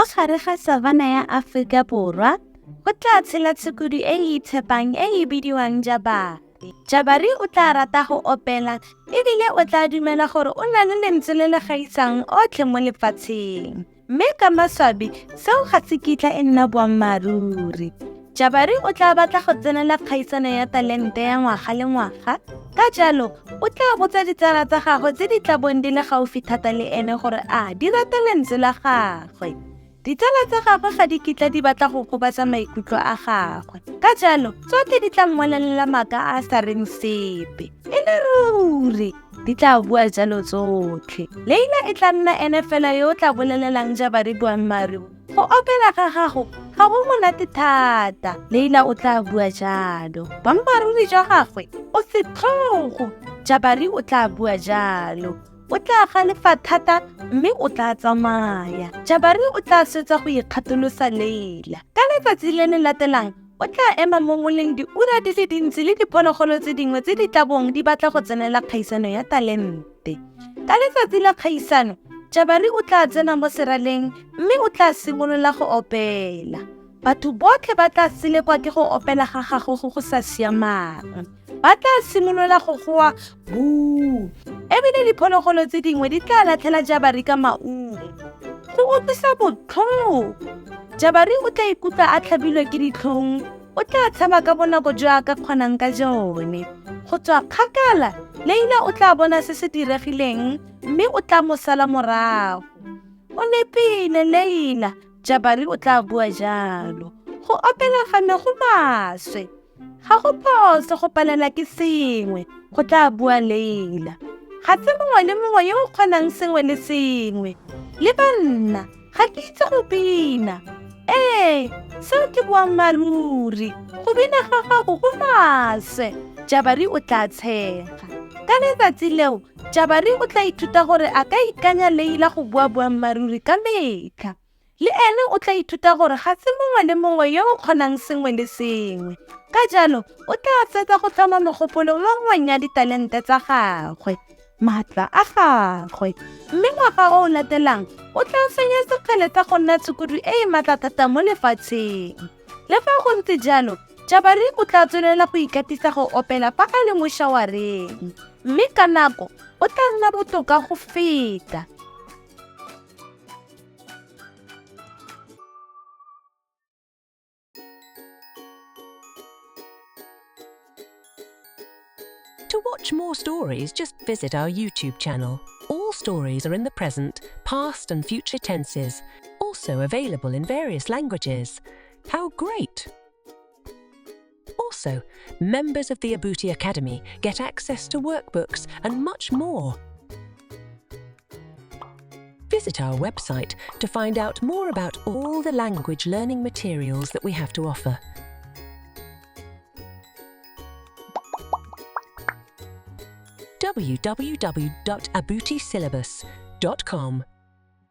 Mo gare ga savana ya Aforika Borwa, go tla tshela tshukudu e e itshepang e e bidiwang Jabari. Jabari o tla rata go opela ebile o tla dumela gore o na le lentswe le le gaisang otlhe mo lefatsheng. Mme ka maswabi, seo ga se kitla e nna boammaaruri. Jabari o tla batla go tsenela kgaisano ya talente ya ngwaga le ngwaga. Ka jalo, o tla botsa ditsala tsa gagwe tse di tla bong di le gaufi thata le ene gore a di rata lentswe la gagwe. Ditsala tsa gagwe ga di kitla di batla go gobatsa maikutlo a gagwe. Ka jalo, tsotlhe di tla mmolelela maaka a a sa reng sepe. E le ruri, di tla bua jalo tsotlhe. Leila e tla nna ene fela yo o tla bolelelang Jabari boammaaruri. Go opela ga gago ga go monate thata, Leila o tla bua jalo. Boammaaruri jwa gagwe o setlhogo, Jabari o tla bua jalo. O tla galefa thata mme o tla tsamaya. Jabari o tla swetsa go ikgatholosa Leila. Ka letsatsi le le latelang, o tla ema mo moleng diura di le dintsi le diphologolo tse dingwe tse di tla bong di batla go tsenela kgaisano ya talente. Ka letsatsi la kgaisano, Jabari o tla tsena mo seraleng mme o tla simolola go opela. Batho botlhe ba tla selekwa ke go opela ga gagwe go go sa siamang. Ba tla simolola go goa buu! Ebile diphologolo tse dingwe di tla latlhela Jabari ka maungo. Go utlwisa botlhoko. Jabari o tla ikutlwa a tlhabilwe ke ditlhong. O tla tshaba ka bonako jo a ka kgonang ka jone. Go tswa kgakala, Leila o tla bona se se diregileng mme o tla mo sala morago. O nepile, Leila, Jabari o tla bua jalo. Go opela ga me go maswe. Ga go phoso go palela ke sengwe, go tla bua Leila. Ga se mongwe le mongwe yo o kgonang sengwe le sengwe. Le ba nna, ga ke itse go bina. Ee, seo ke boammaaruri. Go bina ga gago go maswe, Jabari o tla tshega. Ka letsatsi leo, Jabari o tla ithuta gore a ka ikanya Leila go bua boammaaruri ka metlha. Le ene o tla ithuta gore ga se mongwe le mongwe yo o kgonang sengwe le sengwe. Ka jalo, o tla fetsa go tlhoma mogopolo mo nngweng ya ditalente tsa gagwe, maatla a gagwe. Mme ngwaga o o latelang, o tla fenya sekgele sa go nna tshukudu e e maatla thata mo lefatsheng. Le fa go ntse jalo, Jabari o tla tswelela go ikatisa go opela fa a le mo shawareng. Mme ka nako, o tla nna botoka go feta. To watch more stories, just visit our YouTube channel. All stories are in the present, past, and future tenses, also available in various languages. How great! Also, members of the Abuti Academy get access to workbooks and much more. Visit our website to find out more about all the language learning materials that we have to offer. www.abutisyllabus.com.